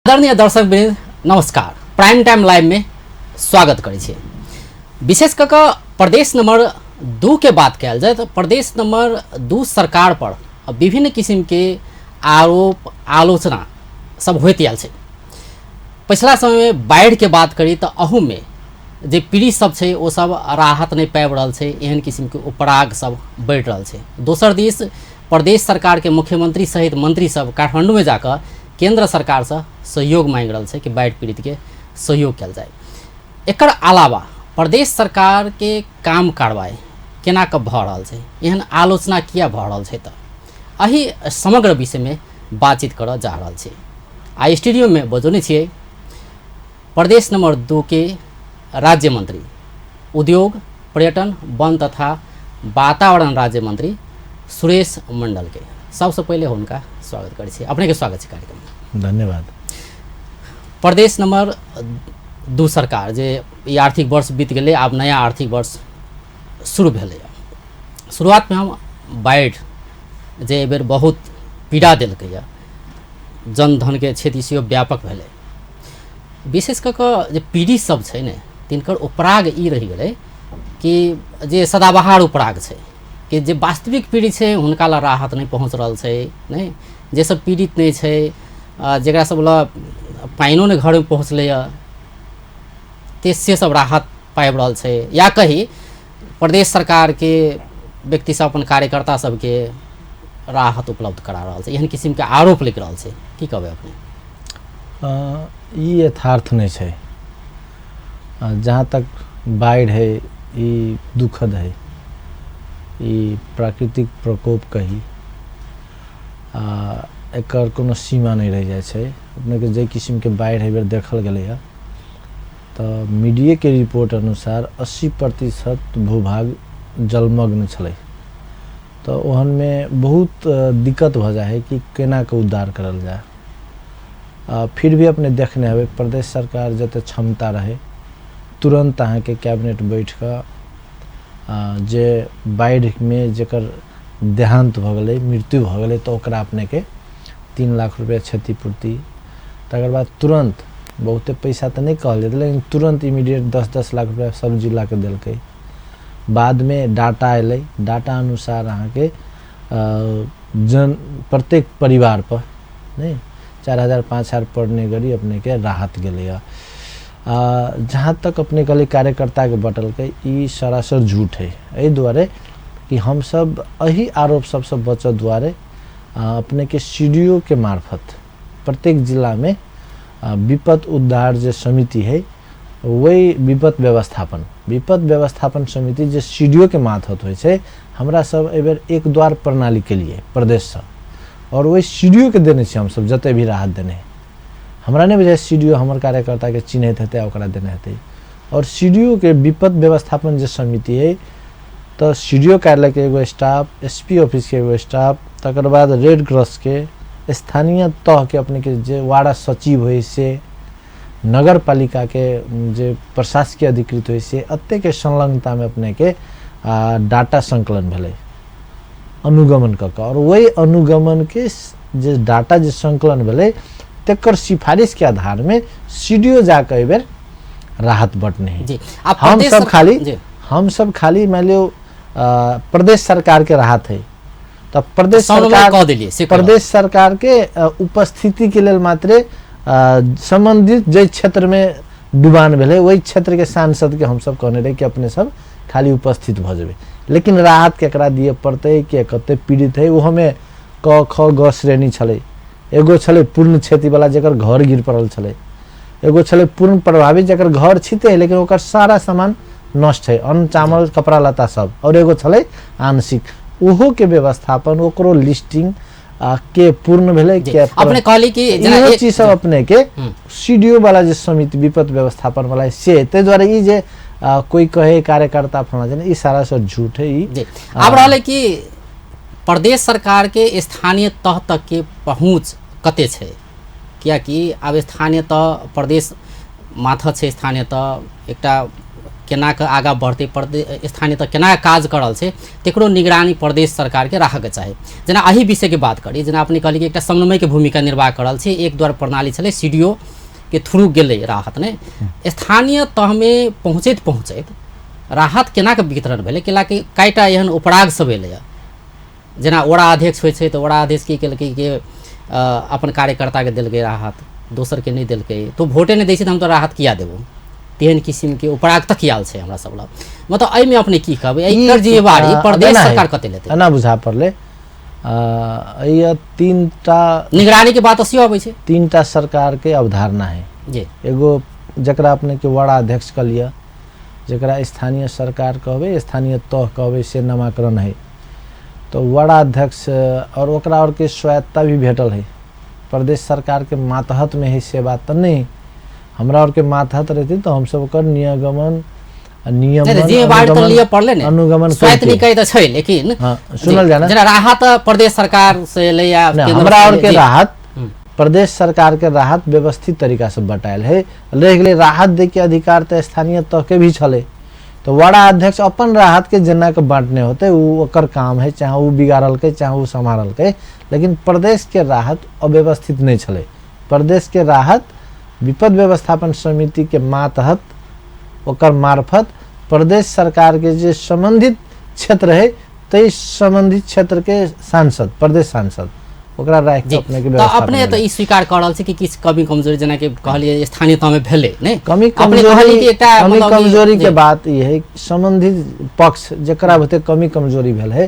आदरणीय दर्शक वृंद नमस्कार। प्राइम टाइम लाइव में स्वागत करै छी। विशेष कऽ कऽ प्रदेश नंबर 2 के बात कयल जाय तऽ प्रदेश नंबर 2 सरकार पर विभिन्न किसिम के आरोप आलोचना सब होइत आयल छै। पिछला समय में बाढ़ि के बात करी तऽ अहू में जे पीड़ित सब छै ओ सब राहत नहीं पाबि रहल छै, एहन किसिम के उपराग सब बढ़ि रहल छै। दोसर दिस प्रदेश सरकार के मुख्यमंत्री सहित मंत्री सब काठमांडू में जाकऽ केंद्र सरकार से सहयोग मांगि रहल छै कि बाढ़ि पीड़ित के सहयोग कयल जाय। एकर अलावा प्रदेश सरकार के काम कार्रवाई केना कऽ भऽ रहल छै, एहन आलोचना किया भऽ रहल छै, तऽ एहि समग्र विषय में बातचीत करऽ जा रहल छी। आ स्टूडियो में बजौने छियै प्रदेश नंबर 2 के राज्य मंत्री, उद्योग पर्यटन वन तथा वातावरण राज्य मंत्री सुरेश मंडल के सबसे पहले हुनका स्वागत करै छी। अपने के स्वागत छै कार्यक्रम में। धन्यवाद। प्रदेश नंबर 2 सरकार जे ई आर्थिक वर्ष बीत गेलै, आब नया आर्थिक वर्ष शुरू भेलै। शुरुआत में हम बाढ़ि जे एहि बेर बहुत पीड़ा देलकै, जनधन के क्षति सेहो व्यापक भेलै। विशेष कऽ कऽ जे पीड़ित सब छै ने तिनकर उपराग ई रहि गेलै कि जे सदाबहार उपराग छै कि जे वास्तविक पीड़ित छै हुनका लग राहत नहि पहुँच रहल छै, नहि जे सब पीड़ित नहि छै, जकरा सब लग पानिओ नहि घरमे पहुँचलैए ते से सब राहत पाबि रहल छै। या कही प्रदेश सरकारके व्यक्ति सब अपन कार्यकर्ता सबके राहत उपलब्ध करा रहल छै, एहन किसिमके आरोप लागि रहल छै। की कहबै अपने? ई यथार्थ नहि छै। जहाँ तक बाढ़ि है ई दुखद है, ई प्राकृतिक प्रकोप कही, एकर कोनो सीमा नहि रहि जाइ छै। अपनेके जाहि किसिमके बाढ़ि एहि बेर देखल गेलैए तऽ मीडियाके रिपोर्ट अनुसार 80% भूभाग जलमग्न छलै, तऽ ओहनमे बहुत दिक्कत भऽ जाइ है कि केना कऽ उद्धार करल जाय। फिर भी अपने देखने हेबै प्रदेश सरकार जते क्षमता रहे तुरंत अहाँके कैबिनेट बैठ कऽ जे बाढ़िमे जकर देहांत भऽ गेलै, मृत्यु भऽ गेलै, तऽ ओकरा अपनेके 3 लाख रुपया क्षतिपूर्ति, तकर बाद तुरंत बहुते पैसा तऽ नहि कहल जेतै लेकिन तुरंत इमीडिएट 10-10 लाख रुपया सब जिलाके देलकै। बादमे डाटा अयलै, डाटा अनुसार अहाँके जन प्रत्येक परिवार पर नहीं 4,000 5,000 पड़ने गरी अपने के राहत गेलैए। जहाँ तक अपने कहलियै कार्यकर्ताके बटलकै, ई सरासर झूठ है। एहि दुआरे कि हमसब एहि आरोप सबसँ बचऽ दुआरे अपनेके सी डी ओ के मार्फत प्रत्येक जिलामे विपद उद्धार जे समिति है वही विपद व्यवस्थापन समिति जे सी डी ओ के मार्फत होइ छै, हमरा सब एहिबेर एक द्वार प्रणाली के लिए प्रदेशसँ और वही सी डी ओ के देने छी हमसब जते भी राहत देने है। हमरा नहि बुझाइ सी डी ओ हमर कार्यकर्ताके चिन्हैत हेतै आ ओकरा देने हेतै। और सी डी ओ के विपद व्यवस्थापन जे समिति है तऽ सी डी ओ कार्यालयके एगो स्टाफ, एस पी ऑफिसके एगो स्टाफ, तकर बाद रेड क्रॉसके स्थानीय तहके अपनेके जे वार्ड सचिव होइ से, नगर पालिकाके जे प्रशासकीय अधिकृत होइ से, एतेकके संलग्नतामे अपनेके डाटा संकलन भेलै अनुगमन कऽ कऽ, और वही अनुगमनके जे डाटा जे संकलन भेलै तकर सिफारिशके आधारमे सी डी ओ जाकऽ एहिबेर राहत बटने है। जी, आ हम प्रदेश सब खाली जी। हम सब खाली मान लियौ प्रदेश सरकार के राहत है तऽ प्रदेश सौनमे सरकार कऽ देलियै, से कहलहुँ। प्रदेश सरकार के उपस्थिति के लेल मात्रे संबंधित जाहि क्षेत्र में डुबान भेलै ओहि क्षेत्र के सांसद के हमसब कहने रही कि अपने सब खाली उपस्थित भऽ जेबै, लेकिन राहत केकरा दिअ पड़तै, के कते पीड़ित है, ओहोमे क ख ग श्रेणी छलै। एगो छलै पूर्ण क्षतिवला जकर घर गिर पड़ल छलै, एगो छलै पूर्ण प्रभावित जकर घर छिते लेकिन ओकर सारा सामान नष्ट है, अन्न चामल कपड़ा लत्ता सब, और एगो छलै आंशिक, ओहो के व्यवस्थापन ओकरो लिस्टिंग के पूर्ण भेलै, के अपने कहली कि जेना इहो एक चीज सब अपने के सी डी ओ वाला जे समिति विपद व्यवस्थापन वाला से, ताहि दुआरे ई जे कोई कहे कार्यकर्ता फलाना जे, ई सारा सब झूठ है। ई जी। आब रहलै कि प्रदेश सरकार के स्थानीय तह तक के पहुँच कते छै, कियाकि आब स्थानीय तह प्रदेश माथत छै, स्थानीय तह एकटा केना कऽ आगाँ बढ़तै, प्रदेश स्थानीय तह केना काज कर रहल छै तकरो निगरानी प्रदेश सरकारके राखऽके चाही। जेना एहि विषयके बात करी, जेना अपने कहली कि एकटा समन्वयके भूमिका निर्वाह कर रहल छै, एक द्वार प्रणाली छलै, CDO के थ्रू गेलै राहत, ने स्थानीय तहमे पहुँचैत पहुँचैत राहत केना कऽ वितरण भेलै? कैलाकि कएटा एहन उपराग सब एलैए, जेना वड़ा अध्यक्ष होइ छै तऽ वड़ा अध्यक्ष की केलकै कि अपन कार्यकर्ताके देलकै राहत, दोसरके नहि देलकै, तो भोटे नहि दै छै तऽ हम तो राहत किया देबो, तेहन किसिमके उपराग तक आयल छै हमरा सब लग। मतलब एहिमे अपने की कहबै, एकर जिम्मेवारी प्रदेश सरकार कते लेतै? एना बुझा पड़लै एहि तीनटा निगरानी के बात सेहो अबै छै। तीनटा सरकार के अवधारणा है जी। एगो जकरा अपने के वड़ा अध्यक्ष कहलिए, जकरा स्थानीय सरकार कहबै, स्थानीय तह कहबै, से नामाकरण है। तो वड़ा अध्यक्ष और ओकरा और के स्वायत्तता भी भेटल है। प्रदेश सरकार के मातहत में है से बात तो नहीं, हमरा और के मातहत रहते तो हम सब ओकर नियमन जिम्मेवारी पड़ले ने, अनुगमन स्वायत्त निकाय त छै, लेकिन हां सुनल जाना जेना राहत प्रदेश सरकार से ले या हमरा और के राहत प्रदेश सरकार के राहत व्यवस्थित तरीका से बटायल है। रह गेलै राहत दे के अधिकार तो स्थानीय तह के भी छलै, तो वड़ा अध्यक्ष अपन राहत के जेना के बांटने होते उ ओकर काम है, चाहे उ बिगाड़लकै चाहे उ सम्हारलकै, लेकिन प्रदेश के राहत अव्यवस्थित नहीं छलै। प्रदेश के राहत विपद व्यवस्थापन समिति के मातहत ओकर मार्फत प्रदेश सरकार के जे संबंधित क्षेत्र है तै संबंधित क्षेत्र के सांसद, प्रदेश सांसद ओकरा राखि के अपने के व्यवस्था। अपने तऽ ई स्वीकार कर रहल छी कि किछु कमी कमजोरी जेना कि कहलियै स्थानीय तह में भेलै ने, कमी कमजोरी एकटा कमी कमजोरी के बात ई है संबंधित पक्ष जकरा होते कमी कमजोरी भेल है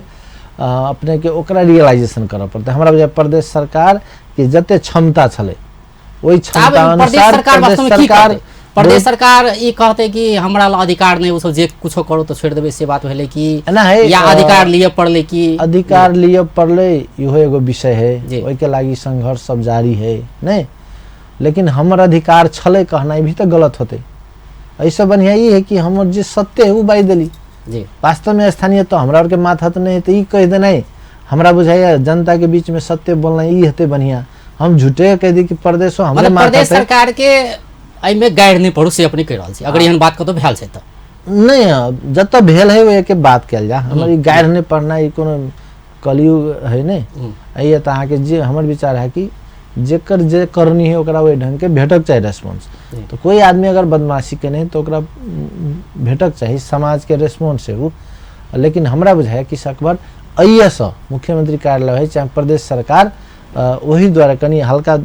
अपने के ओकरा रियलाइजेशन करऽ पड़तै। हमरा बुझाइ प्रदेश सरकार के जते क्षमता छलै ओहि क्षमता अनुसार प्रदेश सरकार ई कहते कि हमरा ल अधिकार नहीं, ओ सब जे कुछो करू तो छोड़ देबै, से बात भेलै कि या अधिकार लिए पड़लै कि अधिकार लिए पड़लै, इहो एगो विषय है, ओहिके लागि संघर्ष सब जारी है नहीं, लेकिन हमर अधिकार छलै कहनाइ भी तो गलत होतै। एहिसँ बढ़िया ई है कि हमर जे सत्य है ओ बाजि देली जी। वास्तव में स्थानीय तो हमरा आरके माथत नहीं है तो ई कहि देनाइ हमरा बुझाइए जनता के बीच में सत्य बोलना ई हेतै बढ़िया। हम झूठे कहि दी कि प्रदेशो हमरे माथत प्रदेश सरकार के एहिमे गारि नहि पड़ू से अपने कहि रहल छी, अगर एहन बात कतौ भेल छै तऽ नहीं, जतऽ भेल है ओहिके बात कयल जाय। हमर ई गारि नहि पड़ना ई कोनो कलयुग है नहीं। एहि तऽ अहाँके जे हमर विचार है कि जेकर जे करनी है ओकरा ओहि ढंग के भेटक चाही रेस्पॉन्स। तो कोई आदमी अगर बदमाशी केने तो ओकरा भेटक चाही समाज के रेस्पॉन्स है उ। लेकिन हमरा बुझाय कि सकबर एहिसँ मुख्यमंत्री कार्यालय है चाहे प्रदेश सरकार ओहि द्वारा कनि हल्का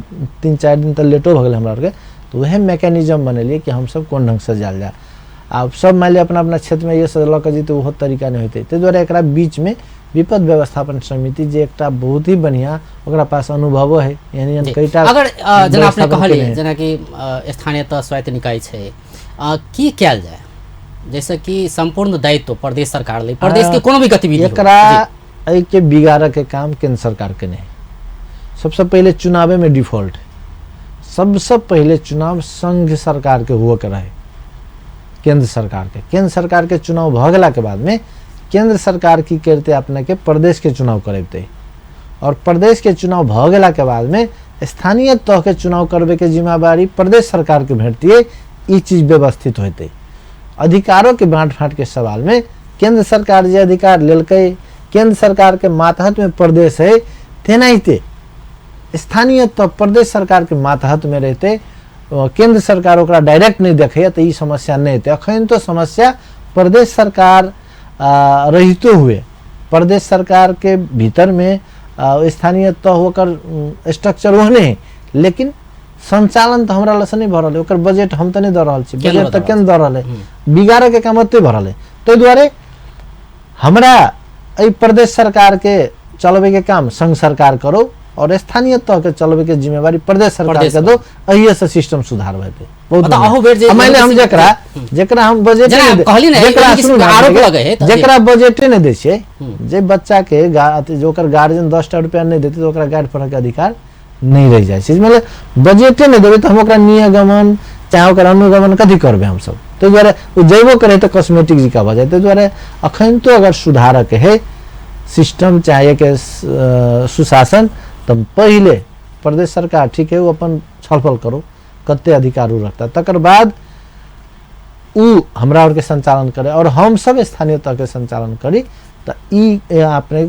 3-4 दिन तक लेटो भऽ गेल हमरा आरके, तो वह मैकेनिज्म बनेलिए कि हमसब कोन ढंगसँ जायल जाय। आब सब मानि लिअ अपना अपना क्षेत्रमे ये सब लऽ कऽ जेतै ओहो तरीका नहि होतै, ताहि दुआरे एकरा बीचमे विपद व्यवस्थापन समिति जे एकटा बहुत ही बढ़िया ओकरा पास अनुभवो है, यानी कईटा अगर जेना अपने कहलिए जेनाकि स्थानीय तह स्वायत्त निकाय छै, की कयल जाय जैसे कि संपूर्ण दायित्व प्रदेश सरकार ले, प्रदेश के कोनो भी गतिविधि एकरा एहिके बिगाड़ऽ के काम केंद्र सरकार के नहीं। सबसे पहले चुनावे में डिफॉल्ट है, सबसे पहले चुनाव संघ सरकार के हुए के रहे, केंद्र सरकार के। केंद्र सरकार के चुनाव भऽ गेला के बाद में केंद्र सरकार की करते अपने के प्रदेश के चुनाव करेते, और प्रदेश के चुनाव भऽ गेला के बाद में स्थानीय तह के चुनाव करबे के जिम्मेवारी प्रदेश सरकार के भेटतियै। ई चीज व्यवस्थित होते। अधिकारों के बांट फाँट के सवाल में केंद्र सरकार जे अधिकार लेलकै, केंद्र सरकार के मातहत में प्रदेश है, तेनाहिते स्थानीय तह प्रदेश सरकार के मातहत में रहते, केंद्र सरकार ओकरा डायरेक्ट नहीं देखैया तो ई समस्या नहीं हेतै। अखन तो समस्या प्रदेश सरकार रहितो हुए प्रदेश सरकार के भीतर में स्थानीय तह ओकर स्ट्रक्चर ओहने है, लेकिन संचालन तो हमरा लग से नहीं भऽ रहल है, ओकर बजट हम तऽ नहीं दऽ रहल छी, बजट तऽ केंद्र दऽ रहल है, बिगाड़ऽ के काम ओतै भऽ रहल है। ताहि दुआरे हमरा एहि प्रदेश सरकार के चलबे के काम संघ सरकार करो और स्थानीय तह के चलबे के जिम्मेवारी प्रदेश सरकार के दो, एहिए से सिस्टम सुधार हेतै। बहुत मानि हम जकरा जकरा हम बजट जकरा बजटे नहि दै छियै, जे बच्चा के ओकर गार्जियन 10टा रुपया नहि देतै तऽ ओकरा गाइड पढ़ऽ के अधिकार नहीं रहि जाइ छै। मतलब बजटे नहि देबै तऽ हम ओकरा नियगमन चाहे ओकर अनुगमन कथी करबै हमसब, ताहि दुआरे ओ जेबो करै तऽ कॉस्मेटिक जकाँ भऽ जाइ। ताहि दुआरे अखन तो अगर सुधारक है सिस्टम चाहे के सुशासन, तऽ पहिले प्रदेश सरकार ठीक है ओ अपन छलफल करो कते अधिकार ओ रखता, तकर बाद उ हमरा आरके संचालन करे और हम सब स्थानीय तह के संचालन करी, तऽ ई अपने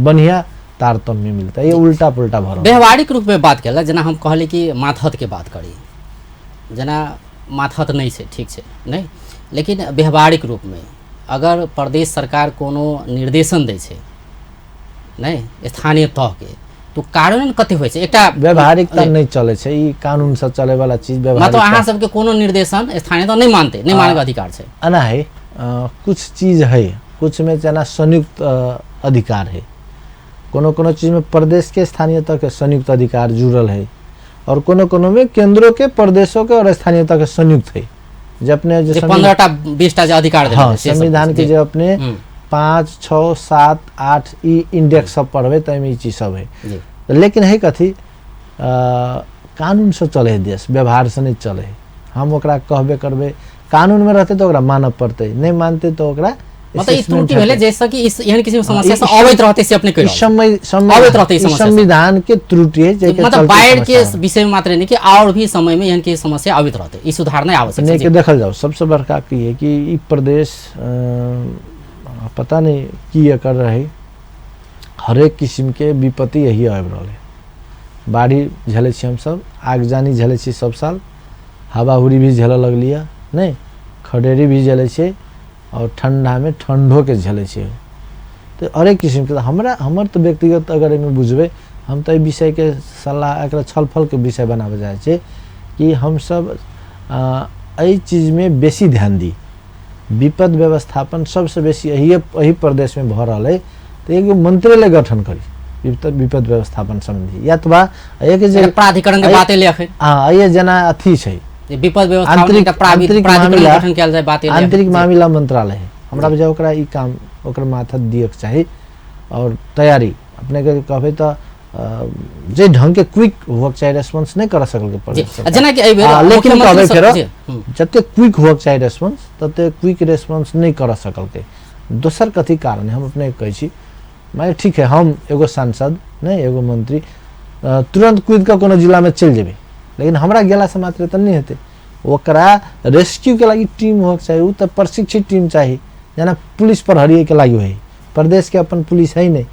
बढ़िया तारतम्य मिलता। ये उल्टा पुल्टा भरल। व्यवहारिक रूपमे बात कयल, जेना हम कहली कि माथतके बात करी, जेना माथत नहि छै, ठीक छै नहि, लेकिन व्यवहारिक रूपमे अगर प्रदेश सरकार कोनो निर्देशन दै छै नहि स्थानीय तहके, तो कार्यान्वयन कते होइ छै? एकटा व्यवहारिकता नहि चलै छै, ई कानून से चले वाला चीज। मतलब व्यवहारिकता अहाँ सबके कोनो निर्देशन स्थानीय तह नहि मानते, नहि मानके अधिकार छै? एना है, कुछ चीज है, कुछ में जेना संयुक्त अधिकार है, कोनो कोनो चीज में प्रदेश के स्थानीय तह के संयुक्त अधिकार जुड़ल है और कोनो कोनो में केंद्रों के, प्रदेशों के और स्थानीय तह के संयुक्त है। जे अपने जे जे 15टा 20टा जे अधिकार देने हाँ, छै, से सब संविधान के जी। जे अपने 5, 6, 7, 8 ई इंडेक्स सब पढ़बै ताहिमे ई चीज सब है। लेकिन है कथी, कानून से चले है देश, व्यवहार से नहीं चले है। हम ओकरा कहबे करबै, कानून में रहते तो ओकरा मानऽ पड़तै, नहीं मानते तो ओकरा मतलब ई assessment त्रुटि भेलै हेतै। जैसे कि इस एहन किसिम समस्या ई से अबैत रहतै से अपने ई कहि रहल छी। समय समय अबैत रहतै ई ई समस्या सब। संविधान के त्रुटि है जाहिके मतलब चलते बाढ़ि के समस्या है। विषय में मात्र नहीं कि और भी समय में एहन के समस्या अबैत रहतै, ई सुधार नहि आवश्यक अपने छै। के देखल जाओ सबसे बड़का की है कि ई प्रदेश पता नहीं की एकर रहे, हरेक किस्म के विपत्ति यही आबि रहल है। बाढ़ि झेलै छी हमसब, आगजानी झेलै छी सब साल, हवा हुरी भी झेलऽ लगलियै नहि, खडेरी भी झेलै छियै और ठंडा में ठंडो के झेलै छियै। तऽ हरेक किस्मके हमरा हमर तऽ व्यक्तिगत अगर एहिमे बुझबै, हम तऽ एहि विषयके सलाह एकरा छलफलके विषय बनाबऽ चाहै छियै कि हमसब एहि चीजमे बेसी ध्यान दी। विपद व्यवस्थापन सबसँ बेसी एही प्रदेशमे भऽ रहल अइ, तऽ एगो मंत्रालय गठन करी विपद विपद व्यवस्थापन सम्बन्धी, या अथवा एक जे एकटा प्राधिकरण के बात एलै अखन। हँ, ये जेना अथी छै जे विपद व्यवस्थापन आंतरिक एकटा आंतरिक प्राधिकरण मामिला गठन कयल जाय, बात एलै अखन। आंतरिक मामिला मंत्रालय है, हमरा बुझाय ओकरा ई काम ओकर माथत दियके चाही। और तैयारी अपनेके कहबै तऽ जे ढंग के क्विक होबक चाही रेस्पॉन्स नहि कर सकल जी प्रदेश सरकार। जेनाकि एहि बेर लेकिन मुख्यमंत्री कहबै सब फेरो जी जते क्विक होबक चाही रेस्पॉन्स तते क्विक रेस्पॉन्स नहि कर सकलकै। दोसर कथी कारण है, हम अपने कहै छी, माने ठीक है हम एगो सांसद नहि एगो मंत्री तुरंत कूदि कऽ कोनो जिलामे चलि जेबै, लेकिन हमरा गेलासँ मात्र तऽ नहि हेतै, ओकरा रेस्क्यूके लागि टीम होबक चाही, ओ तऽ प्रशिक्षित टीम चाही, जेना पुलिस प्रहरीके लागि होइ, प्रदेशके अपन पुलिस है नहि।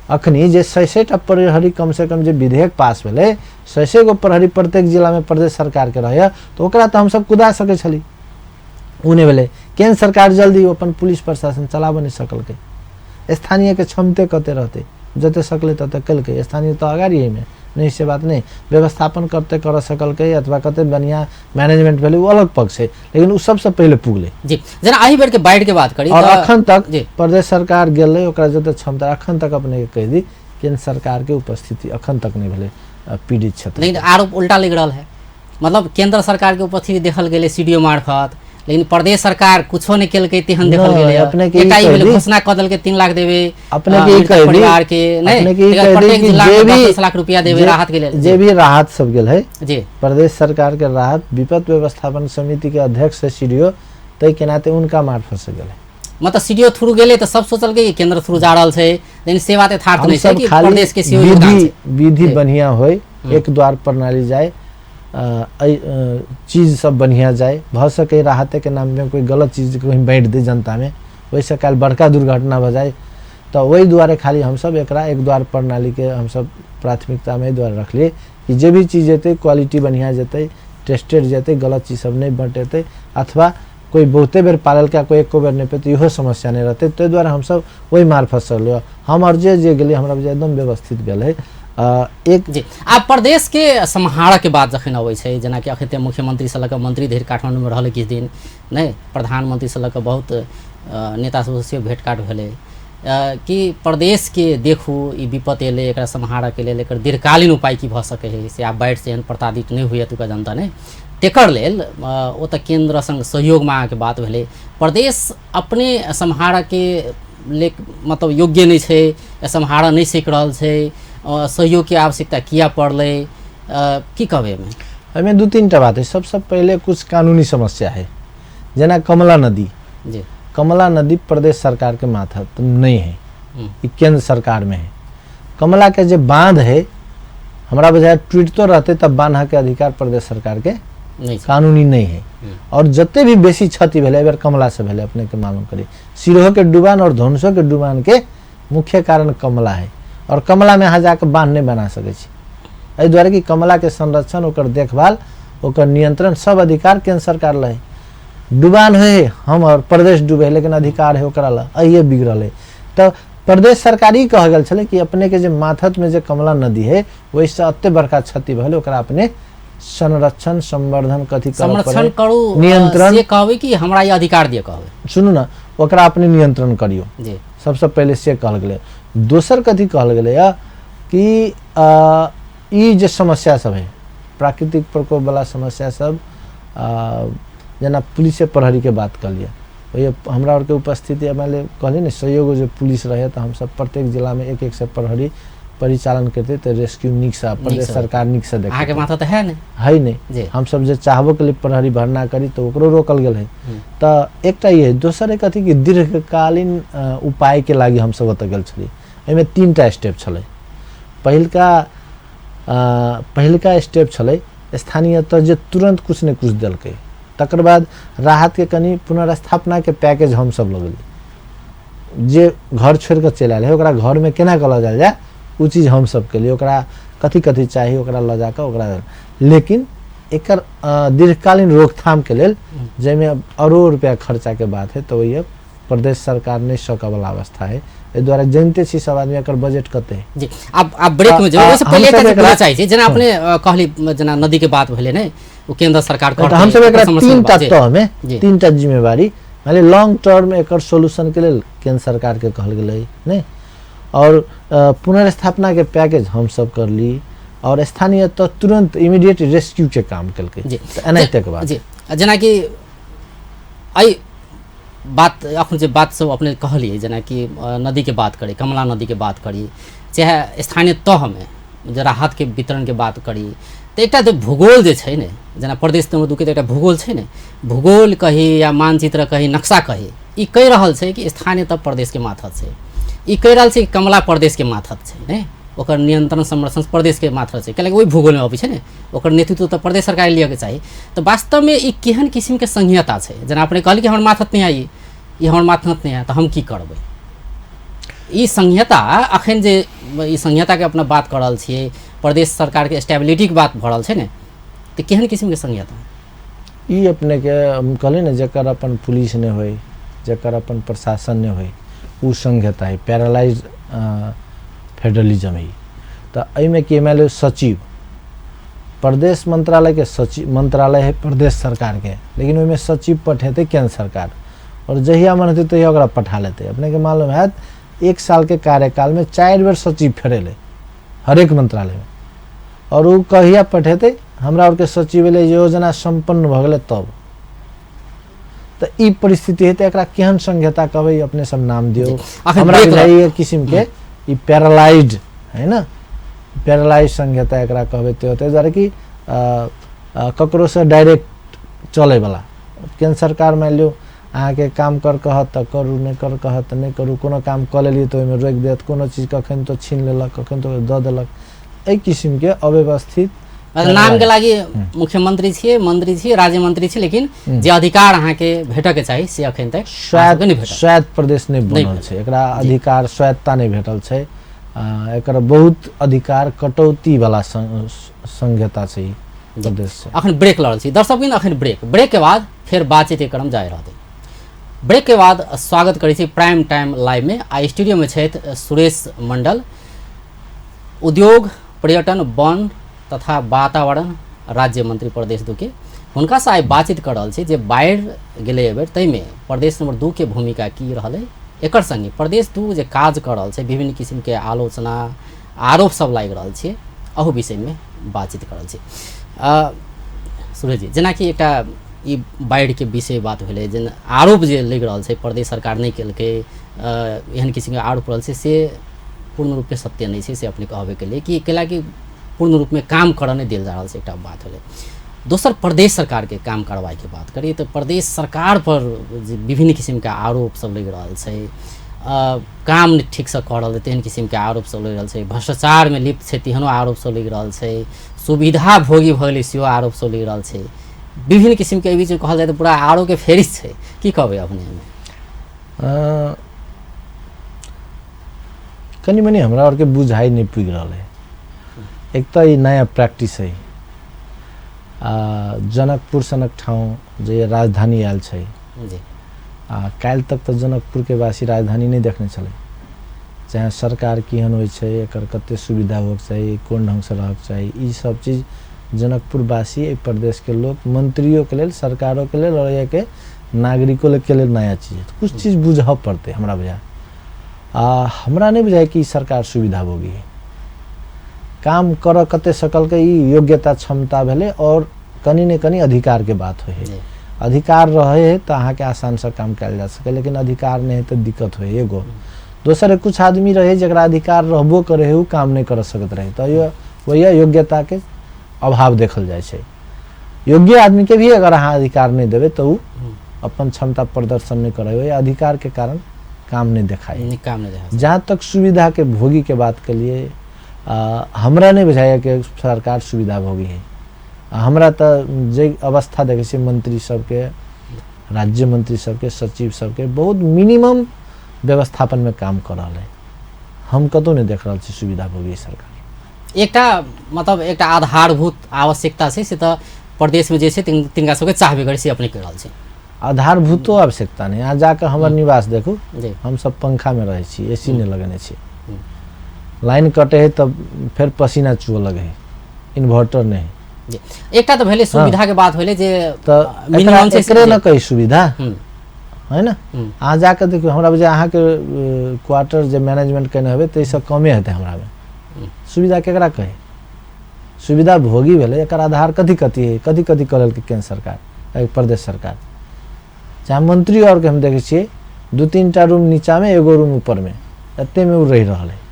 अखनी जे 100 टा प्रहरी कम से कम जे विधेयक पास भेलै, 100 गो प्रहरी प्रत्येक जिलामे प्रदेश सरकारके रहैए, तऽ ओकरा तऽ हमसब कुदा सकै छली, ओ नहि भेलै। केन्द्र सरकार जल्दी अपन पुलिस प्रशासन चलाबऽ नहि सकलकै, स्थानीयके क्षमते कते रहतै, जते सकलै तते केलकै, स्थानीय तऽ अगाडि एहिमे नहि, से बात नहि, व्यवस्थापन कते करऽ सकलकै अथवा कते बढ़िआँ मैनेजमेंट भेलै ओ अलग पक्ष है, लेकिन ओ सबसँ पहिले पुगलै। जी, जेना एहि बेर के बाढ़ि के बात करी और तऽ अखन तक जी प्रदेश सरकार गेलै, ओकरा जते क्षमता अखन तक अपने के कहि दी केंद्र सरकार के उपस्थिति अखन तक नहि भेलै पीड़ित क्षेत्र। लेकिन आरोप उल्टा लागि रहल है, मतलब केंद्र सरकार के उपस्थिति देखल गेलै सीडीओ मार्फत, लेकिन प्रदेश सरकार कुछो नहि केलकै तेहन देखल नहि, गेलै। अपने के ई एकटा ई कहि भेलै दी, घोषणा कऽ देलकै 3 लाख देबै अपने के ई मृतक कहि दी, परिवार के, नहि अपने के ई तकर कहि दी प्रत्येक कि जिला जे के भी 10 लाख रुपया देबै जे राहत के लेल। जे भी राहत सब गेल है जी प्रदेश सरकार के राहत विपद व्यवस्थापन समिति के अध्यक्ष है सीडीओ, ताहि के नाते उनका मार्फत से गेल है। मतलब सीडीओ थ्रू गेलै तऽ सब सोचलकै कि केंद्र थ्रू जा रहल छै, लेकिन से बात यथार्थ हम नहि छै सब कि खाली प्रदेश के सेहो योगदान विधि छै। विधि जी बढ़िया होय, एक द्वार प्रणाली जाए, चीज सब बढ़िया जाए, भऽ सके राहते के नाम में कोई गलत चीज कहीं बाँटि दे जनता में, ओहिसँ काल्हि बड़का दुर्घटना भऽ जाए, तऽ ओहि दुआरे खाली हमसब एकरा एक द्वार प्रणाली के हमसब प्राथमिकतामे एहि दुआरे रखलियै कि जे भी चीज जेतै क्वालिटी बढ़िया जेतै, टेस्टेड जेतै, गलत चीज सब नहि बँटेतै, अथवा कोई बहुते बेर पाललकै कोई एको बेर नहि पेतै, इहो समस्या नहि रहतै, ताहि दुआरे हमसब ओहि मार्फत चललियै। हम आओर जे जे गेलियै हमरा बुझाइ एकदम व्यवस्थित भेल है। एक जी आब प्रदेश के सम्हारऽ के बात जखन अबै छै, जेनाकि अखन ते मुख्यमंत्री से लऽ कऽ मंत्री धरि काठमांडू में रहलै किछु दिन, नहि प्रधानमंत्री से लऽ कऽ बहुत नेता सब से भेंट घाट भेलै, कि प्रदेश के देखू ई विपत्ति एलै, एकरा सम्हारऽ के लेल एकर दीर्घकालीन उपाय की भऽ सकै है, से आब बाढ़ि से एहन प्रताड़ित नहि हुए एतुका जनता नहि, तेकर लेल ओ तऽ केंद्र संग सहयोग मांगके बात भेलै। प्रदेश अपने सम्हारऽ के ले मतलब योग्य नहि छै, सम्हारऽ नहि सकि रहल छै, सहयोग के आवश्यकता किया पड़लै, की कहबै एहिमे? एहिमे 2-3 टा बात है। सबसँ पहिले कुछ कानूनी समस्या है, जेना कमला नदी। जी कमला नदी प्रदेश सरकार के मातहत नहीं है, ई केंद्र सरकार में है। कमला के जे बांध है, हमरा बुझाय टूटितो रहते तब बांध के अधिकार प्रदेश सरकार के नहि छै। कानूनी नहि है। और जते भी बेसी क्षति भेलै एहि बेर कमला से भेलै। अपने के मालूम करी सिरोहो के डुबान और धनुषो के डुबान के मुख्य कारण कमला है। और कमला में अहाँ जाके बांध नहीं बना सकै छी, एहि दुआरे कि कमला के संरक्षण, ओकर देखभाल, ओकर नियंत्रण सब अधिकार केंद्र सरकार ला है। डुबान है हम और प्रदेश डूबे है, लेकिन अधिकार है ओकरा ला, अहिए बिगड़ल है। तऽ प्रदेश सरकार ई कह गेल छलै कि अपने के जे माथत में जे कमला नदी है ओहिसँ एते बड़का क्षति भेलै, ओकरा अपने संरक्षण संवर्धन कथी करऽ संरक्षण पड़ै, करू, नियंत्रण से कहबै कि हमरा ई अधिकार दिअ कहबै? सुनू ने, ओकरा अपने नियंत्रण करियौ जी। सबसँ पहिले से कहल गेलै। दोसर कथी कहल गेलै कि ई जे समस्या सब है प्राकृतिक प्रकोप वाला समस्या सब, जेना पुलिसे प्रहरी के बात कऽ लिअ, ओहि हमरा आरके उपस्थिति मानि लिअ कहलियै ने सहयोग जे पुलिस रहै तऽ हमसब प्रत्येक जिलामे एक एक सए प्रहरी परिचालन करतै तऽ रेस्क्यू नीकसँ प्रदेश सरकार नीकसँ देखतै। अहाँके माथा तऽ है नहि, है नहि। हमसब जे चाहबो के लिए प्रहरी भरना करी तऽ ओकरो रोकल गेल है। तऽ एकटा ई है। दोसर एक अथी कि दीर्घकालीन उपायके लागि हमसब ओतऽ गेल छलियै। एहिमे 3टा स्टेप छलै। पहिलका स्टेप छलै स्थानीय तह जे तुरंत कुछ ने कुछ देलकै, तकर बाद राहत के कनि पुनर्स्थापना के पैकेज हमसब लगेलियै। जे घर छोड़ि कऽ चलि आयल है ओकरा घरमे केना कऽ लऽ जायल जाय ओ चीज हमसब केलियै, ओकरा कथी कथी चाही ओकरा लऽ जाकऽ ओकरा। लेकिन एकर दीर्घकालीन रोकथामके लेल जाहिमे अरबों रुपया खर्चाके बात है तऽ ओहि प्रदेश सरकार नहि सकऽवला अवस्था है। एहि दुआरे जानिते छी सब आदमी एकर बजट कते है। जी आब ब्रेक में जेबै, ओहिसँ पहिले एकटा चीज बोलऽ चाहै छी, जेना अपने कहली जेना नदी के बात भेलै ने, ओ केंद्र सरकार करतै। हमसब एकरा 3टा तह में 3टा जिम्मेवारी मानि लॉन्ग टर्म एकर सोल्यूशन के लेल केंद्र सरकार के कहल गेलै ने, और पुनर्स्थापना के पैकेज हमसब करली और स्थानीय तह तुरंत इमीडिएट रेस्क्यू के काम केलकै। एनाहिते के बात जी। जेनाकि एहि बात अखन जे बात सब अपने कहलियै, जेनाकि नदी के बात करी, कमला नदी के बात करी, चाहे स्थानीय तहमे जे राहत के वितरण के बात करी, तऽ एकटा जे भूगोल जे छै ने, जेना प्रदेश नंबर 2 के एकटा भूगोल छै ने, भूगोल कही या मानचित्र कही, नक्शा कही, ई कहि रहल छै कि स्थानीय तह प्रदेश के माथत छै, ई कहि रहल छै कि कमला प्रदेश के माथत छै ने, ओकर नियंत्रण संरक्षण प्रदेश के माथत छै, कैलाकि ओहि भूगोलमे अबै छै ने, ओकर नेतृत्व तऽ प्रदेश सरकार लिअके चाही। तऽ वास्तवमे ई केहन किसिमके संहिता छै? जेना अपने कहली कि हमर माथत नहि आइ, ई हमर माथत नहि आय तऽ हम की करबै? ई संहिता अखन जे ई संहिताके अपना बात कऽ रहल छियै, प्रदेश सरकारके स्टेबिलिटीके बात भऽ रहल छै ने, तऽ केहन किसिमके संहिता ई? अपनेके हम कहली ने, जकर अपन पुलिस नहि होइ, जकर अपन प्रशासन नहि होइ, ओ संहिता है पैरालाइज फेडरलिज्म है। तऽ एहिमे कि मानि लियौ सचिव प्रदेश मंत्रालय के सचिव मंत्रालय है प्रदेश सरकार के, लेकिन ओहिमे सचिव पठेतै केंद्र सरकार और जहिया मन हेतै तहिया ओकरा पठा लेतै। अपने के मालूम हैत 1 साल के कार्यकाल में 4 बेर सचिव फेरेलै हरेक मंत्रालय में, और ओ कहिया पठेतै? हमरा आरके सचिव एलै योजना सम्पन्न भऽ गेलै तब। तऽ ई परिस्थिति है, तऽ एकरा केहन संहिता कहबै अपने सब नाम दियौ। हमरा बुझाइए किसिम के ई पैरालाइज है ना, पैरालाइज संहिता एकरा कहबै तऽ ताहि दुआरे कि ककरोसँ डायरेक्ट चलैवला केंद्र सरकार मानि लियौ अहाँके काम कर कहत तऽ करू, नहि कर कहत तऽ नहि करू, कोनो काम कऽ लेलियै तऽ ओहिमे रोकि देत, कोनो चीज कखन तो छीन लेलक, कखन तो दऽ देलक, एहि किसिमके अव्यवस्थित नाम के लागि मुख्यमंत्री छियै, मंत्री छियै, राज्य मंत्री छियै, लेकिन जे अधिकार अहाँके भेटऽके चाही से अखन तक स्वायत्त प्रदेश नहि बनल छै, एकरा अधिकार स्वायत्तता नहि भेटल छै, एकर बहुत अधिकार कटौती वाला संहिता छै प्रदेश से। अखन ब्रेक लऽ रहल छी दर्शक, अखन ब्रेक के बाद फेर बातचीत के क्रम जारी रहतै। ब्रेक के बाद स्वागत करै छी प्राइम टाइम लाइव में। आ स्टूडियो में छथि सुरेश मंडल, उद्योग पर्यटन वन तथा वातावरण राज्य मंत्री प्रदेश 2 के। हुनका से आइ बातचीत कर रहल छी जे बाढ़ि गेलै एहिबेर ताहिमे प्रदेश नंबर 2 के भूमिका की रहलै, एकर संगे प्रदेश 2 जे काज कर रहल छै विभिन्न किसिमके आलोचना आरोप सब लागि रहल छै, अहू विषयमे बातचीत कर रहल छी। सुरेश जी, जेनाकि एकटा ई बाढ़िके विषय बात भेलै, जेना आरोप जे लागि रहल छै प्रदेश सरकार नहि केलकै, एहन किसिमके आरोप रहल छै, से पूर्ण रूपमे सत्य नहि छै, से अपने कहबे केलियै कि कैलाकि पूर्ण रूपमे काम करऽ नहि देल जा रहल छै, एकटा बात भेलै। दोसर प्रदेश सरकारके काम कार्रवाईके बात करी तऽ प्रदेश सरकार पर जे विभिन्न किसिमके आरोप सब लागि रहल छै, काम नहि ठीकसँ कऽ रहल छै तेहन किसिमके आरोप सब लागि रहल छै, भ्रष्टाचारमे लिप्त छै तेहनो आरोप सब लागि रहल छै, सुविधा भोगी भऽ गेलै सेहो आरोप सब लागि रहल छै। विभिन्न किसिमके एहि बीचमे कहल जाय तऽ पूरा आरोके फेरिस छै। की कहबै अपने एहिमे? कनि मनि हमरा आरके बुझाइ नहि पुगि रहल है। एक तऽ ई नया प्रैक्टिस है। आ जनकपुर सनक ठाउँ जे राजधानी आयल छै जी आ काल्हि तक तऽ जनकपुरके वासी राजधानी नहि देखने छलै। चाहे सरकार केहन होइ छै, एकर कते सुविधा होके चाही, कोन ढङ्गसँ रहक चाही, ई सब चीज जनकपुरवासी एहि प्रदेशके लोक मंत्रियोके लेल, सरकारोके लेल और एहिके नागरिको के लेल नया चीज है। कुछ चीज बुझऽ पड़तै हमरा बुझाय। आ हमरा नहि बुझाय कि ई सरकार सुविधा भोगी है। काम करऽ कते सकलकै ई योग्यता क्षमता भेलै और कनि ने कनि अधिकारके बात होइ है। अधिकार रहे है तऽ अहाँके आसानसँ काम कयल जा सकै, लेकिन अधिकार नहि है तऽ दिक्कत होइ है। एगो दोसर कुछ आदमी रहे जकरा अधिकार रहबो करे है ओ काम नहि कर सकैत रहे, तऽ वही योग्यताके अभाव देखल जाइ छै। योग्य आदमीके भी अगर अहाँ अधिकार नहि देबै तऽ ओ अपन क्षमता प्रदर्शन नहि करै, ओहि अधिकारके कारण काम नहि देखाइ। काम नहि देखाइ। जहाँ तक सुविधाके भोगीके बात केलिए, हमरा नहि बुझाइए कि सरकार सुविधा भोगी है। हमरा तऽ जे अवस्था देखै छियै मंत्री सबके, राज्य मंत्री सबके, सचिव सबके बहुत मिनिमम व्यवस्थापनमे काम कऽ रहल है। हम कतहु नहि देख रहल छी सुविधा भोगी सरकार। एकटा मतलब एकटा आधारभूत आवश्यकता छै से तऽ प्रदेशमे जे छै तिनका सबके चाहबे करै से अपने कहि रहल छी। आधारभूतो आवश्यकता नहि। अहाँ जाकऽ हमर निवास देखू, जी हमसब पंखामे रहै छी, ए सी नहि लगेने छी। लाइन कटे है तब फेर पसीना चुअ लगे है, इन्वर्टर नहि है। जी एकटा तऽ भेलै सुविधाके बात भेलै जे तऽ मिनिमम छै एकरे न कही सुविधा है ना। हम्म। अहाँ जाकऽ देखियौ, हमरा बुझाय अहाँके क्वार्टर जे मैनेजमेंट केने हेबै ताहिसँ कमे हेतै हमरामे। सुविधा केकरा कहै? सुविधा भोगी भेलै। एकर आधार कथी कथी है, कथी कथी कऽ लेलकै केन्द्र सरकार, एहि प्रदेश सरकार। चाहे मंत्री आओरके हम देखै छियै 2-3 टा रूम नीचाँमे, एगो रूम ऊपरमे, एतेमे ओ रहि रहल है।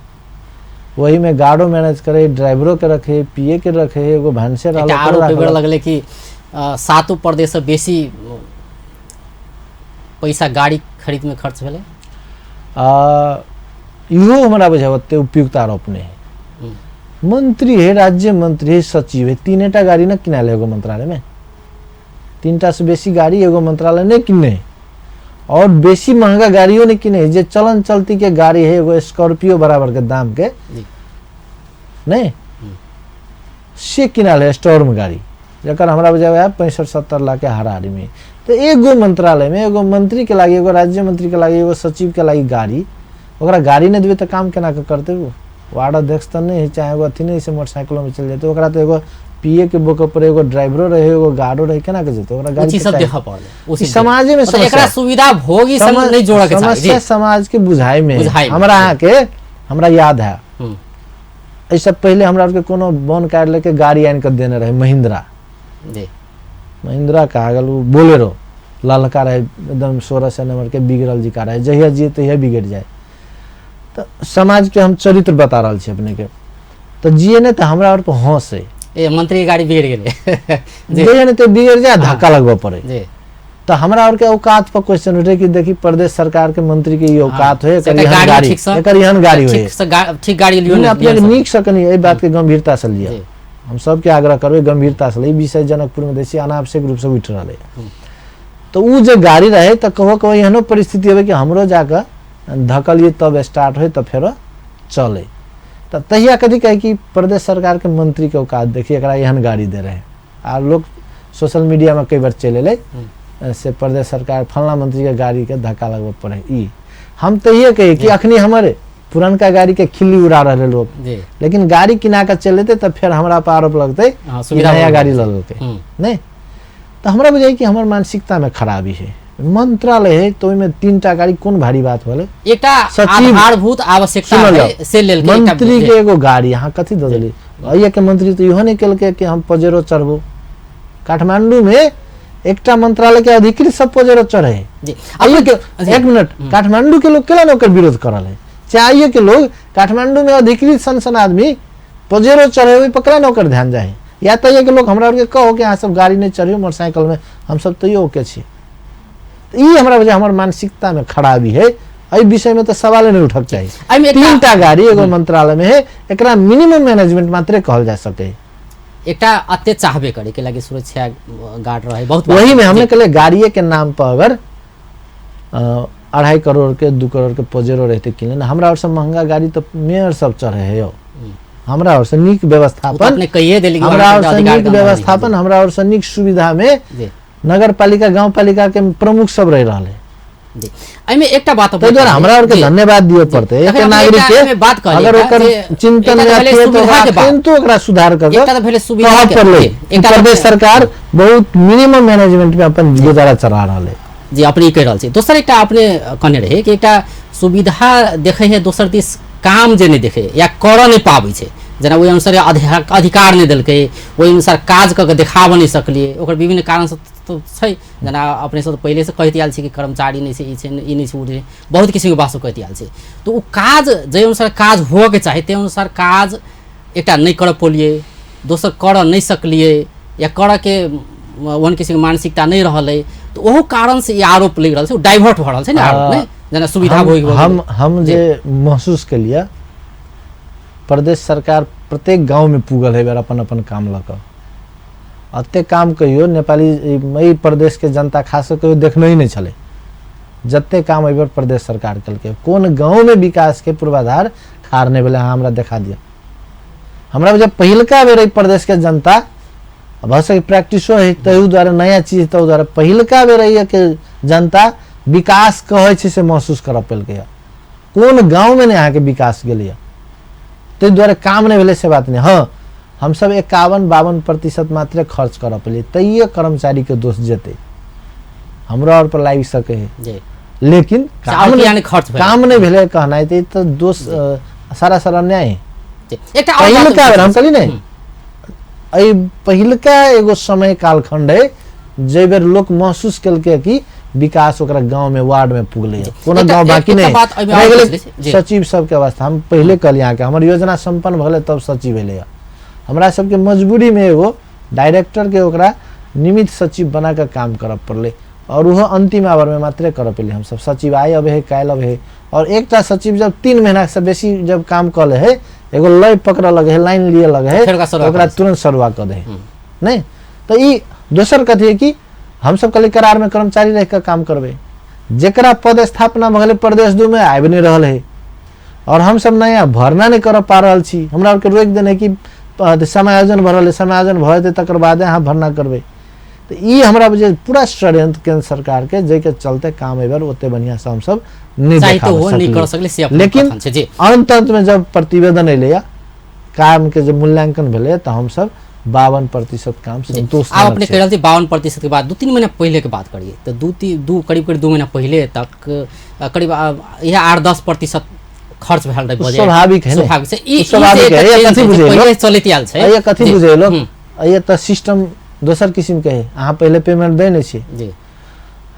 ओहीमे गार्डो मैनेज करे, ड्राइवरो के रखे, पीए के रखे, एगो भानसे रहल, एकटा ओकरो आरोप एहि बेर राखलक। लगलै कि सातो प्रदेशसँ बेसी पैसा गाड़ी खरीदमे खर्च भेलै। इहो हमरा बुझाय ओते उपयुक्त आरोप नहि है। मंत्री है, राज्य मंत्री है, सचिव है, 3टा गाड़ी न किनायल एगो मंत्रालय में। 3टा से बेसी गाड़ी एगो मंत्रालय नहीं किने है। और बेसी महंगा गाड़ियों नहीं किने है। जे चलन चलती के गाड़ी है एगो स्कॉर्पियो बराबर के दाम के जी। नहीं से किनाल है स्टॉर्म गाड़ी, जकर हमरा बुझाय 65-70 लाख के हाराहारी में। तो एगो मंत्रालय में एगो मंत्री के लागी, एगो राज्य मंत्री के लागी, एगो सचिव के लागी गाड़ी, ओकरा गाड़ी नहीं देबै तऽ काम केना कऽ करतै ओ? वार्ड अध्यक्ष तऽ नहि है, चाहे एगो अथी नहीं से मोटरसाइकिलो में चलि जेतै। ओकरा तऽ एगो पीए के बोके पर एगो ड्राइवरो रहे, एगो गार्डो रहे, केना के जेतै? ओकरा ओ गाड़ी चीज तऽ सब चाही। देखऽ पड़लै। ओ ई चीज समाजे में मतलब एकरा समस्या। सुविधा भोगी संग नहि जोड़ऽ के चाही। समस्या समाज के बुझाई में है। बुझाइ में, हमरा जी। अहाँके हमरा याद है, एहिसँ पहिले हमरा आरके कोनो वन कार्यालय के गाड़ी आनि कऽ देने रहे महिंद्रा। जी महिंद्रा कहा गेल, ओ बोलेरो ललका रहे एकदम 1600 नंबर के, बिगड़ल जी का रहे, जहिया जिए तहिया बिगड़ जाए। तऽ समाज के हम चरित्र बता रहल छी अपने के। तऽ जिए नहि तऽ हमरा आर पर हंसे, ए मंत्री के गाड़ी बिगड़ गेलै। जी जहिया नहि तऽ बिगड़ जाए, धक्का लगबऽ पड़े। जी तऽ हमरा आरके औकात पर क्वेश्चन उठे कि देखी प्रदेश सरकार के मंत्री के ई औकात होय, से एकर एकटा एहन गाड़ी गाड़ी, ठीकसँ एकर एहन गाड़ी होय। ठीकसँ ठीक गाड़ी लियौ नहि, ने, अपने लियौ ने। नीकसँ कनि एहि बातके गंभीरतासँ लिअ। जी। हम सबके आग्रह करबै गंभीरतासँ लिअ। ई विषय जनकपुरमे दै छी अनावश्यक रूपसँ उठि रहलै। तऽ ओ जे गाड़ी रहै तऽ कहो कहो एहनो परिस्थिति हेबै कि हमरो जाकऽ धकलियै तब स्टार्ट होइ तब फेरो चलै। तऽ तहिया कथी कहै कि प्रदेश सरकारके मंत्रीके औकात देखी, एकरा एहन गाड़ी दे रहे। आ लोक सोशल मीडियामे कई बार चलि एलै से प्रदेश सरकार फलना मंत्रीके गाड़ीके धक्का लगबऽ पड़े। ई हम तहिये कही कि अखनी हमर पुरनका गाड़ीके खिल्ली उड़ा रहलै लोक, जी लेकिन गाड़ी किना कऽ चलि एतै तऽ फेर हमरा पर आरोप लगतै हाँ, कि सुविधा नया भऽ गाड़ी लऽ लेलकै। नहि तऽ हमरा बुझाइ कि हमर मानसिकतामे खराबी है। मंत्रालय है तऽ ओहिमे 3टा गाड़ी कोन भारी बात भेलै? एकटा सचिव आधारभूत आवश्यकता सुनल है जाउ। से लेलकै एकटा मंत्री के एगो गाड़ी अहाँ कथी दऽ देली? अइया के मंत्री तऽ इहो नहि केलकै कि हम पजेरो चढ़बो। काठमांडू में एकटा मंत्रालय के अधिकृत सब पजेरो चढ़े है। जी आइए के जी। एक मिनट, काठमांडू के लोग केला ने ओकर विरोध कर रहल है? चाहे आइए के लोग काठमांडू में अधिकृत सन सन आदमी पजेरो चढ़े ओहि पर केला ने ओकर ध्यान जाए? या तऽ के लोग हमरा आरके कहो कि अहाँ सब गाड़ी नहि चढ़ियौ मोटरसाइकिल में, हम सब तैयो ओके छी। तऽ ई हमरा बुझाय हमर मानसिकता में खराबी है। एहि विषय में तऽ सवाले नहीं उठक चाही। एहिमे एकटा 3टा गाड़ी एगो मंत्रालय में है, एकरा मिनिमम मैनेजमेंट मात्रे कहल जा सके। एकटा अते चाहबे करे के लागी सुरक्षा गार्ड रहे बहुत बात। वही में हमने कहले गाड़िए के नाम पर अगर 2.5 करोड़ के 2 करोड़ के पोजेरो रहते किनले, हमरा और से महंगा गाड़ी तो मेयर सब चढ़े है यौ। हमरा और से नीक ओ तऽ व्यवस्थापन, अपने कहिए देली कि हमरा और वहाँ से अधिकार नीक कम रहै। व्यवस्थापन, हमरा और से नीक सुविधा में जी नगर पालिका गाँव पालिका के प्रमुख सब रह रहल है। जी एहिमे एकटा बात ताहि दुआरे हमरा और के जी। धन्यवाद दिअ पड़तै। एक तखन अपने नागरिक एकटा के एहिमे बात कहलियै अगर एकटा ओकर जे चिंतन एकटा में तऽ भेलै अथी है तऽ सुविधा ओकरा के बात। किन्तु ओकरा सुधार कऽ एकटा तऽ भेलै सुविधा कहऽ के पड़लै जी, एकटा प्रदेश तऽ- सरकार बहुत मिनिमम मैनेजमेंट में अपन गुजारा चला रहल है। जी अपने ई कहि रहल छी। दोसर एकटा अपने कहने रहे कि एकटा सुविधा देखै है, दोसर दिस काम जे नहि देखै या करऽ नहि पाबै छै, जेना ओहि अनुसार अधिकार नहि देलकै, ओहि अनुसार काज कऽ के देखाबऽ नहि सकलियै, ओकर विभिन्न कारण सब तऽ छै। जेना अपने सब पहिलेसँ कहैत आयल छी कि कर्मचारी नहि छै, ई छै, ई नहि छै, ओ छै, बहुत किसिमके बात सब कहैत आयल छै। तऽ ओ काज जाहि अनुसार काज होअके चाही ताहि अनुसार काज एकटा नहि करऽ पौलियै, दोसर करऽ नहि सकलियै या करऽके ओहन किसिमके मानसिकता नहि रहलै, तऽ ओहो कारणसँ ई आरोप लागि रहल छै, ओ डाइवर्ट भऽ रहल छै ने आरोप, नहि जेना सुविधा हम भोगि भऽ हम गेलै। हम जे महसूस केलियै, प्रदेश सरकार प्रत्येक गाँवमे पुगल है बेर अपन अपन काम लऽ कऽ। एतेक काम कहियो नेपाली एहि प्रदेशके जनता खास कऽ कहियो देखने ही नहि छलै जतेक काम एहि बेर प्रदेश सरकार केलकै। कोन गाँवमे विकासके पूर्वाधार खाड़ नहि भेलै, अहाँ हमरा देखा दिअ। हमरा बुझाइ पहिलका बेर एहि प्रदेशके जनता भऽ सकै प्रैक्टिसो है ताहि दुआरे नया चीज, ताहि दुआरे पहिलका बेर एहिके जनता विकास कहै छै से महसूस करऽ पेलकै। कोन गाँवमे नहि अहाँके विकास गेलैए, ताहि दुआरे काम नहि भेलै से बात नहि। हँ, हमसब 51-52% मात्रे खर्च करऽ पेलियै, तैयो कर्मचारीके दोष जेतै, हमरा आओर पर लागि सकै है, जी लेकिन काम काम नहि खर्च भेलै, काम नहि भेलै कहनाइ तऽ ई तऽ दोष सारा सारा अन्याय है। जी एकटा आओर बात पहिलका बेर हम कहली ने, एहि पहिलका एगो समय कालखंड है जाहि बेर लोक महसूस केलकै कि विकास ओकरा गाँव में वार्ड में पुगलै है, कोनो गाँव बाकी एकटा नहि बात एहिमे रहि आओर गेलै। पूछि लै छी। जी। सचिव सबके अवस्था हम पहिले कहलियै अहाँके, हमर योजना सम्पन्न भऽ गेलै तब सचिव एलै। हमरा सबके मजबूरी में एगो डायरेक्टर के ओकरा निमित्त सचिव बना कऽ काम करऽ पड़लै, और ओहो अंतिम our में मात्रे करऽ पड़लै। हमसब सचिव आइ अबै है काल्हि अबै है, और एकटा सचिव जब 3 महीना से बेसी जब काम कऽ लै है, एगो लय पकड़ऽ लगै है, लाइन लिअ लगै है, फेर ओकरा सरुआ ओकरा कऽ दै। तुरंत सरुआ कऽ दै है। नहि तऽ ई दोसर कथी है कि हमसब कहलियै करार में कर्मचारी रहि कऽ काम करबै, जेकरा पद स्थापना भऽ गेलै प्रदेश 2 में आबि नहि रहल है, और हमसब नया भरना नहि करऽ पा रहल छी। हमरा आरके रोकि देने कि समायोजन भऽ रहल है, समायोजन भऽ जेतै तकर बादे अहाँ भरना करबै। तऽ ई हमरा बुझे पूरा षड्यंत्र केंद्र सरकार के, जाहिके चलते काम एहि बेर ओते बढ़िया से हमसब नहि चाही तऽ देखाबऽ ओहो नहि सकलियै। कर सकलै, से अपने लेकिन कथन छै। जी अंत अंत में जब प्रतिवेदन एलैया, काम के जे मूल्यांकन भेलै, तऽ हमसब 52% काम आब संतोषजनक अपने छै। कहि रहल छी 52% के बाद 2-3 महीना पहिले के बात करिए तऽ दू करीब करीब 2 महीना पहिले तक करीब इएह 8-10% खर्च भेल रहै बजट। स्वाभाविक है ने? स्वाभाविक छै। ई स्वाभाविक जे है। एकटा ये चेंज कथी छै, जे बुझेलौ? पहिले चलैत आयल छै। ये कथी जी। बुझेलौ? ये तऽ सिस्टम दोसर किसिम के है, अहाँ पहिले पेमेंट दै नहि छी। जी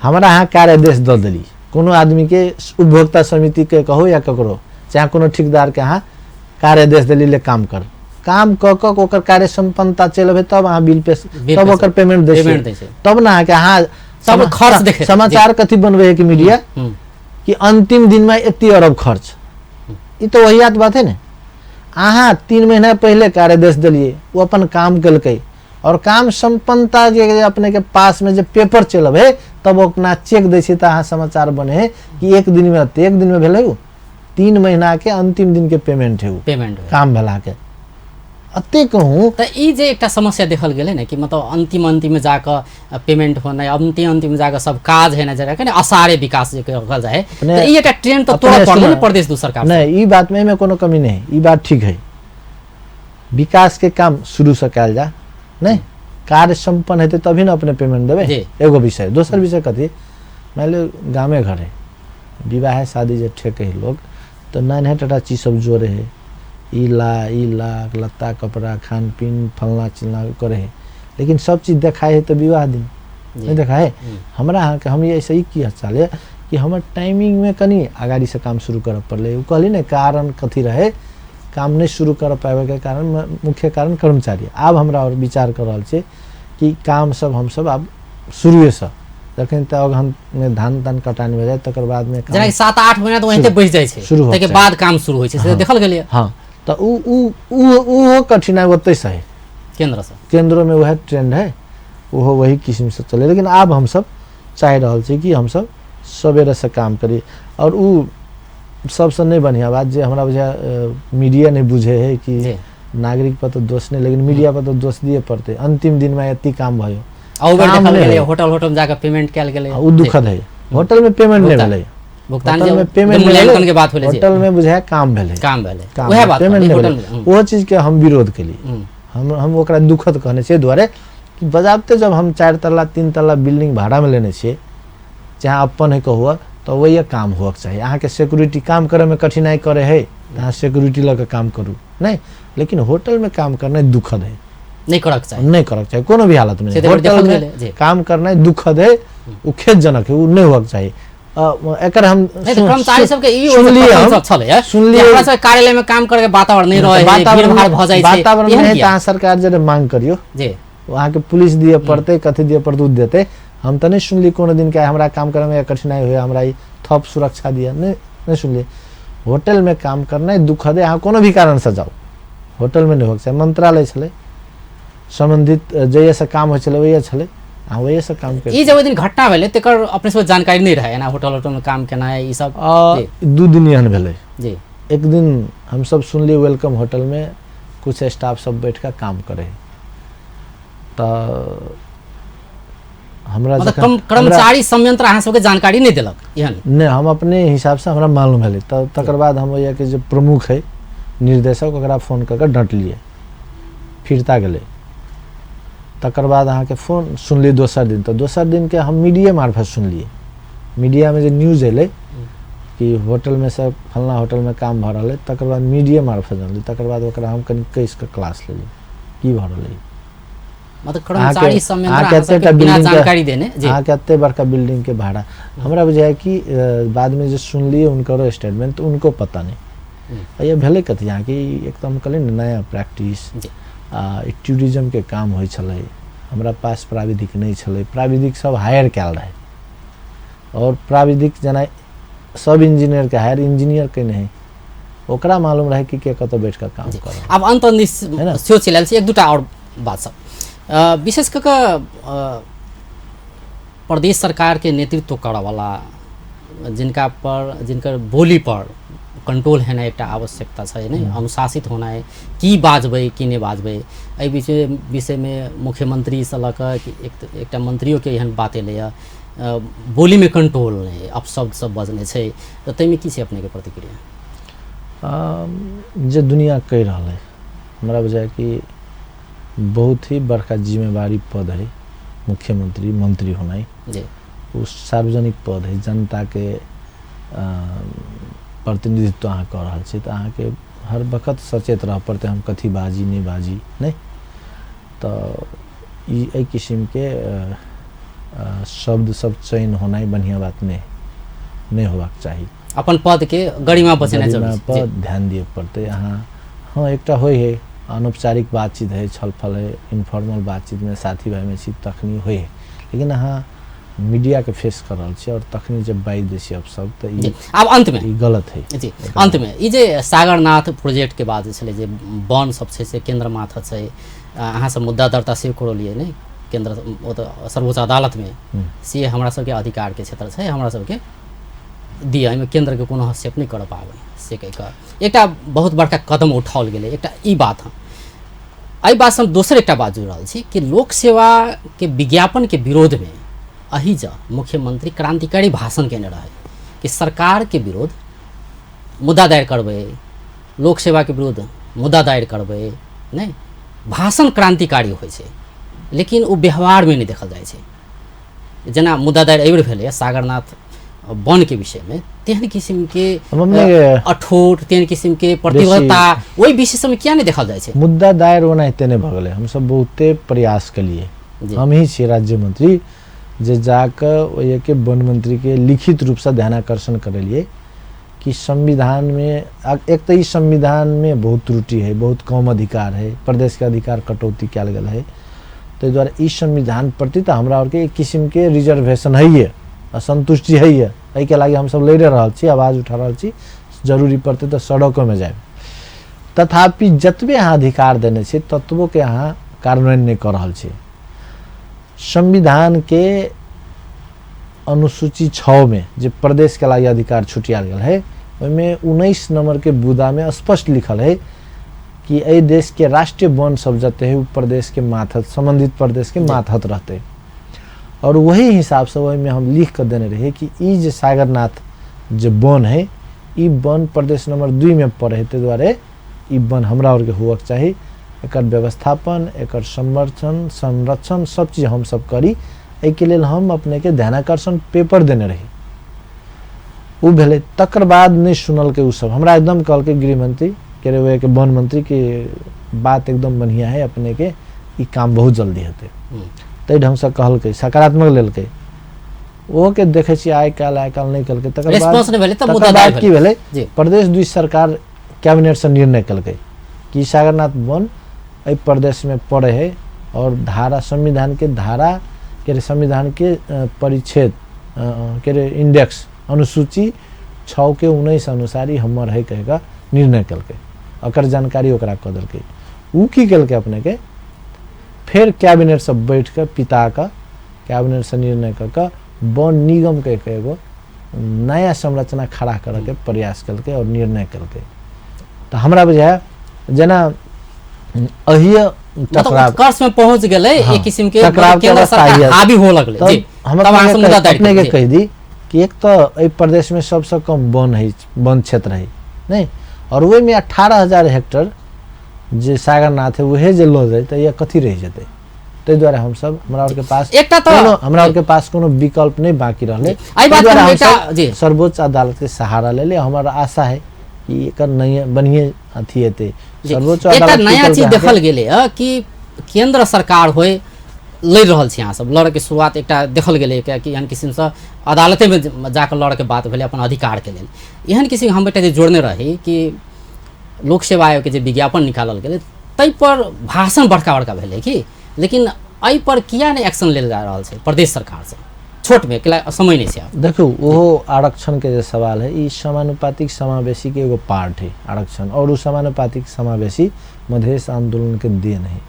हमरा अहाँ कार्यादेश दऽ देली, कोनो आदमी के उपभोक्ता समिति के कहू या ककरो, चाहे कोनो ठेकेदार के अहाँ कार्यादेश देली ले काम कर, काम कऽ कऽ ओकर कार्य सम्पन्नता चलि अबै तब अहाँ बिल पे, बिल तब पे ओकर पेमेंट दै पेमेंट छियै, दै छै। तब ने अहाँके अहाँ तब खर्च देखै। समाचार कथी बनबै है कि मीडिया कि अंतिम दिन में एते अरब खर्च, ई तऽ वही बात है ने। अहाँ 3 महीना पहिले कार्यादेश देलियै, ओ अपन काम केलकै और काम सम्पन्नता जे अपने के पास में जे पेपर चलब है तब ओ अपना चेक दै छै तऽ अहाँ समाचार बने है कि एक दिन में एते, एक दिन में भेलै ओ 3 महीना के अंतिम दिन के पेमेंट है, ओ पेमेंट काम भेला के एते कहूँ। तऽ ई जे एकटा समस्या देखल गेलै ने कि मतलब अंतिम अंतिम में जाकऽ पेमेंट होनाइ, अंतिम अंतिम में जाकऽ सब काज हेनाइ, जेना कि असारे विकास जे कहल जाइ है, तऽ ई एकटा ट्रेंड तऽ तोड़ऽ पड़लै ने प्रदेश 2 सरकार। नहि, ई बात में एहिमे कोनो कमी नहि, ई बात ठीक है। विकास के काम शुरू से कयल जा, नहि कार्य सम्पन्न हेतै तभी ने अपने पेमेंट देबै, एगो विषय। दोसर विषय कथी, मानि लियौ गामे घर है, विवाह है शादी जे ठेके है लोग, तऽ नान्हे टाटा चीज सब जोड़े है, ई ला ई ला लत्ता कपड़ा खान पीन फलना चिलना करे है, लेकिन सब चीज देखाइ है तऽ विवाह दिन नहि देखाइ है। हमरा अहाँके हम ऐसे ही की चाले कि हमर टाइमिंग में कनि अगाड़ी से काम शुरू करऽ पड़लै। ओ कहली ने कारण कथी रहे काम नहि शुरू कर पाबैके कारण, मुख्य कारण कर्मचारी। आब हमरा और विचार कर रहल छी कि काम सब हमसब आब शुरुएसँ, जखन तऽ अगहन में धान तान कटानी भऽ जाय तकर बाद में जेना 7-8 महीना तऽ ओनाहिते बचि जाइ छै, शुरू ताहिके बाद काम शुरू होइ छै, से देखल गेलै। हँ, तऽ ओ ओ ओहो कठिनाइ ओतहिसँ है। केंद्र से केंद्रों में वह ट्रेंड है, ओहो वही किस्म से चले। लेकिन आब हमसब चाहि रहल छी कि हमसब सवेरे से काम करी। और उ सबसे नहीं बढ़िया बात जे हमरा बुझा मीडिया नहीं बुझे है कि नागरिक पर तो दोष नहीं, लेकिन मीडिया पर तो दोष दिए पड़ते। अंतिम दिन में यति काम भयो, काम नहीं, होटल होटल में जाकर पेमेंट कयल गेलै, उ दुखद है। होटल में पेमेंट नहीं भेलै, भुगतान में पेमेंट मूल्यांकन के बात होलै, होटल में बुझाय काम भेलै, काम भेलै, वएह बात पेमेंट नहीं भेलै। ओहो चीज के हम विरोध केलियै, हम ओकरा दुखद कहने छियै दुआरे कि बजाबते जब हम 4 तल्ला 3 तल्ला बिल्डिंग भाड़ा में लेने छियै, जहाँ अपन है कहुआ, तो वही काम होक चाहिए। अहाँके सिक्योरिटी काम करे में कठिनाई करे है तो अहाँ सिक्योरिटी लऽ के काम करू, नहीं, लेकिन होटल में काम करना दुखद है, नहीं करक चाहिए, नहीं करक चाहिए कोनो भी हालत में। होटल में काम करना दुखद है, उ खेदजनक है, उ नहीं होक चाहिए। एकर हम कर्मचारी सबके ई छलै, सुनलियै हमरा सब कार्यालय में काम करे के वातावरण नहीं रहे, भीड़भाड़ भ जाइ छै, वातावरण नहीं, त अहाँ सरकार जरे मांग करियो जी, अहाँके पुलिस दिए पड़तै, कथी दिए पड़तै उ देतै। हम तऽ नहीं सुनली कोनो दिन के हमरा काम करे में कठिनाई हुए, हमरा ई थप सुरक्षा दिया, नहीं नहीं सुनली। होटल में काम करना दुखद है, अहाँ कोनो भी कारण से जाओ होटल में नहीं होक चाही। मंत्रालय छलै संबंधित, जहिया से काम होइ छलै वही छलै, अहाँ वही से काम करी। ई जे ओहि दिन घटना भेलै तेकर अपने सब जानकारी नहीं रहे ना, होटल होटल में काम केना है ई सब? 2 दिन एहन भेलै जी। एक दिन हम सब सुनली welcome hotel में कुछ स्टाफ सब बैठ के काम करे, तऽ हमरा मतलब कर्मचारी संयंत्र अहाँ सबके जानकारी नहीं देलक एहन? नहीं, हम अपने हिसाब से हमरा मालूम भेलै। तब तकर बाद हम ओहिके जे प्रमुख है निर्देशक ओकरा फोन कऽ के डँटलियै, फिरता गेलै। तकर बाद अहाँके फोन सुनलियै दोसर दिन, तऽ दोसर दिनके हम मीडिया मार्फत सुनलियै, मीडियामे जे न्यूज एलै कि होटलमे से फल्लाँ होटलमे काम भऽ रहल है, तकर बाद मीडिया मार्फत जानलियै। तकर बाद ओकरा हम कनि कसि कऽ क्लास लेलियै की भऽ रहल है। मतलब कर्मचारी संयंत्र अहाँ बिना जानकारी देने अहाँके एते बड़का बिल्डिंग के भाड़ा, हमरा बुझाय कि बाद में जे सुनलियै हुनकरो स्टेटमेंट तऽ उनको पता नहीं ये भेलै कथी। अहाँके एकदम कहलियै ने नया प्रैक्टिस आ टूरिज्म के काम होइ छलै, हमरा पास प्राविधिक नहीं छलै, प्राविधिक सब हायर कयल रहै, और प्राविधिक जेना सब इंजीनियर के हायर इंजीनियर के नहीं, ओकरा मालूम रहै कि के कतऽ बैठ कऽ काम करब। आब अंत सेहो चलि आयल छै। एक दूटा और बात सब विशेष कऽ कऽ प्रदेश सरकार के नेतृत्व करऽवला जिनका पर जिनकर बोली पर कंट्रोल हेनाइ एकटा आवश्यकता छै ने, अनुशासित होनाइ, की बाजबै की नहि बाजबै, एहि विषयमे मुख्यमंत्रीसँ लऽ कऽ एकटा मंत्रियोके एहन बात एलैए, बोलीमे कंट्रोल नहि, अपशब्द सब बजने छै, तऽ ताहिमे की छै अपनेके प्रतिक्रिया? जे दुनिया कहि रहल है हमरा बुझाय कि बहुत ही बड़का जिम्मेवारी पद है मुख्यमंत्री मंत्री होनाइ जी, ओ सार्वजनिक पद है, जनता के प्रतिनिधित्व अहाँ कऽ रहल छी, तऽ अहाँके हर वक्त सचेत रहऽ पड़तै हम कथी बाजी नहि बाजी, नहि तऽ ई एहि किसिमके शब्द सब चयन होनाइ बढ़िआँ बात नहि नहि होबाक चाही। अपन पद के गरिमा बचेनाइ जरूरी पर ध्यान दिअ पड़तै अहाँ। हाँ, एकटा होइ है अनौपचारिक बातचीत है, छलफल है, इनफॉर्मल बातचीतमे साथी भाइमे छी तखनी होइ है, लेकिन अहाँ मीडिया के फेस कर रहल छी और तखनी जब बाजि दै छी अपशब्द तऽ आब अंतमे ई गलत है जी। अंतमे ई जे सागरनाथ प्रोजेक्ट के बाद छलै जे वन सब छै से केंद्र माथत छै, अहाँ सब मुद्दा दर्ता सेहो करौलियै ने केंद्र ओतऽ सर्वोच्च अदालतमे, से हमरा सबके अधिकारके क्षेत्र छै, हमरा सबके दिअ, एहिमे केंद्रके कोनो हस्तक्षेप नहि करऽ पाबै से कहि कऽ एकटा बहुत बड़का कदम उठाओल गेलै। एकटा ई बात हम एहि बातसँ हम दोसर एकटा बात जुड़ि रहल छी कि लोक सेवाके विज्ञापनके विरोधमे अही जँ मुख्यमंत्री क्रांतिकारी भाषण केने रहै कि सरकारके विरोध मुद्दा दायर करबै, लोक सेवाके विरुद्ध मुद्दा दायर करबै, नहि भाषण क्रांतिकारी होइ छै लेकिन ओ व्यवहारमे नहि देखल जाइ छै। जेना मुद्दा दायर एहिबेर भेलैए सागरनाथ वनके विषयमे, तेहन किसिमके अठोट, तेहन किसिमके प्रतिबद्धता ओहि विषय सबमे किया नहि देखल जाइ छै? मुद्दा दायर ओनाहिते नहि भऽ गेलै, हमसब बहुते प्रयास केलियै, हम ही छियै राज्य मंत्री जे जाकऽ ओहिके वन मंत्रीके लिखित रूपसँ ध्यानाकर्षण करेलियै कि संविधानमे एक तऽ ई संविधानमे बहुत त्रुटि है, बहुत कम अधिकार है, प्रदेशके अधिकार कटौती कयल गेल है, ताहि दुआरे ई संविधान प्रति तऽ हमरा आरके एक किसिमके रिजर्वेशन है, असंतुष्टि है, एहिके लागि हमसब लड़ि रहल छी, आवाज उठा रहल छी, जरूरी पड़तै तऽ सड़कोमे जायब। तथापि जतबे अहाँ अधिकार देने छी ततबोके अहाँ कार्यान्वयन नहि कऽ रहल छै। संविधानके अनुसूची 6 में जे प्रदेशके लागि अधिकार छुटियाल गेल है ओहिमे 19 नंबर के बुदामे स्पष्ट लिखल है कि एहि देश के राष्ट्रीय वन सब जते है उ प्रदेश के मातहत, संबंधित प्रदेश के मातहत रहते। और वही हिसाबसँ ओहिमे हम लिख कऽ देने रहियै कि ई जे सागरनाथ जे वन है ई वन प्रदेश नंबर 2 में पड़े है, ताहि दुआरे ई वन हमरा आरके हुअके चाही, एकर व्यवस्थापन, एकर संरक्षण संरक्षण सब चीज हम सब करी। एहिके लेल हम अपनेके ध्यानाकर्षण पेपर देने रही, ओ भेलै। तकर बाद नहि सुनलकै ओ सब, हमरा एकदम कहलकै गृहमंत्री के रे के वन मंत्री के बात एकदम बढ़िया है, अपने के ई काम बहुत जल्दी हेतै, ताहि ढङ्गसँ कहलकै, सकारात्मक लेलकै। ओहो के देखै छियै आइ काल्हि नहि केलकै। तकर बाद की भेलै, प्रदेश 2 सरकार कैबिनेटसँ निर्णय केलकै कि सागरनाथ वन एहि प्रदेशमे पड़े है और धारा संविधान के धारा के संविधान के परिच्छेद के इंडेक्स अनुसूची 6 के 19 अनुसार ही हमर है कह कऽ निर्णय केलकै, ओकर जानकारी ओकरा कऽ देलकै। ओ की केलकै अपने के फेर कैबिनेटसँ बैठ कऽ पिता कऽ कैबिनेटसँ निर्णय कऽ कऽ वन निगम कह कऽ एगो नया संरचना खड़ा करऽके प्रयास केलकै और निर्णय केलकै। तऽ हमरा बुझाय जेना अहिए उत्कर्ष में पहुंच गेलै, एक किस्म के केंद्र सरकार हावी हो लगलै। जी, हम अपने के कहि दी कि एक तऽ एहि प्रदेश में सबसँ कम वन है, वन क्षेत्र है नहीं, और ओहिमे 18,000 हेक्टर जे सागरनाथ है उहे जे लऽ जाइ तऽ यह कथी रहि जेतै। ताहि दुआरे हमसब हमरा आरके पास हमरा आरके पास कोनो विकल्प नहि बाकी रहलै, सर्वोच्च अदालत के सहारा लेले। हमर आशा है कि एकर नया बढ़िया अथी हेतै। सर्वोच्च अदालत नया चीज देखल गेलै कि केंद्र सरकार होय लड़ि रहल छी अहाँ सब, लड़के शुरुआत एकटा देखल गेलै कि एहन किसिमसँ अदालतेमे जाकऽ लड़के बात भेलै अपन अधिकारके लेल। एहन किसिम हम एकटा जे जोड़ने रही कि लोक सेवा आयोगके जे विज्ञापन निकालल गेलै ताहि पर भाषण बड़का बड़का भेलै कि, लेकिन एहि पर किया नहि एक्शन लेल जा रहल छै प्रदेश सरकारसँ? छोटमे समय नहि छै। देखू, ओहो आरक्षणके जे सवाल है ई समानुपातिक समावेशीके एगो पार्ट है आरक्षण, और ओ समानुपातिक समावेशी मधेश आन्दोलनके देन है।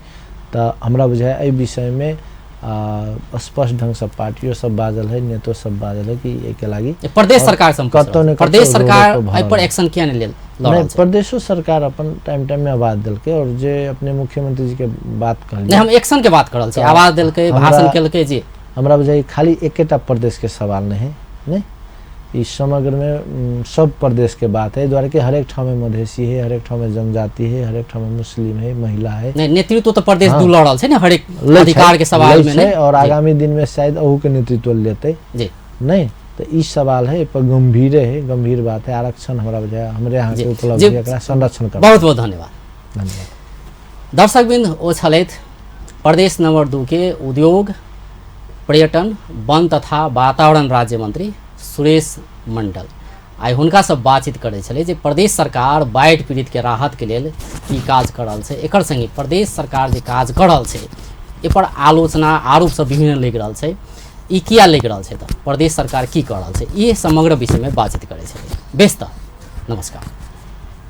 तऽ हमरा बुझाय एहि विषयमे स्पष्ट ढङ्गसँ पार्टियो सब बाजल है, नेतो सब बाजल है कि एहिके लागि प्रदेश सरकार कतौ ने प्रदेश सरकार एहि पर एक्शन किया नहि लेल? नहि, प्रदेशो सरकार अपन टाइम टाइम में आवाज देलकै और जे अपने मुख्यमंत्री जी के बात कहलियै, हम एक्शन के बात करल छी, आवाज देलकै, भाषण केलकै। जी, हमरा बुझाइ खाली एकेटा प्रदेश के सवाल नहि है, नहि ई समग्र में सब प्रदेश के बात है। एहि दुआरे कि हरेक ठाम में मधेसी है, हरेक ठाम में जनजाति है, हरेक ठाम में मुस्लिम है, महिला है। नहीं, नेतृत्व तो प्रदेश दू लड़ल छै ने हरेक अधिकार के सवाल में नहीं, और आगामी दिन में शायद अहू के नेतृत्व लेतै। जी नहीं, तो ई सवाल है पर गंभीर है, गंभीर बात है। आरक्षण हमरा बुझाय हमरे यहाँ के उपलब्धि, एकरा संरक्षण कर। बहुत बहुत धन्यवाद। धन्यवाद। दर्शकबिंद, ओ छलथि प्रदेश नंबर 2 के उद्योग, पर्यटन, वन तथा वातावरण राज्य मंत्री सुरेश मंडल। आइ हुनकासँ बातचीत करै छलै जे प्रदेश सरकार बाढ़ि पीड़ितके राहतके लेल की काज कर रहल छै, एकर संगे प्रदेश सरकार जे काज कर रहल छै एहिपर आलोचना आरोप सब विभिन्न लागि रहल छै, ई किया लागि रहल छै, तऽ प्रदेश सरकार की कर रहल छै, ई समग्र विषयमे बातचीत करै छलै। बेस, तऽ नमस्कार।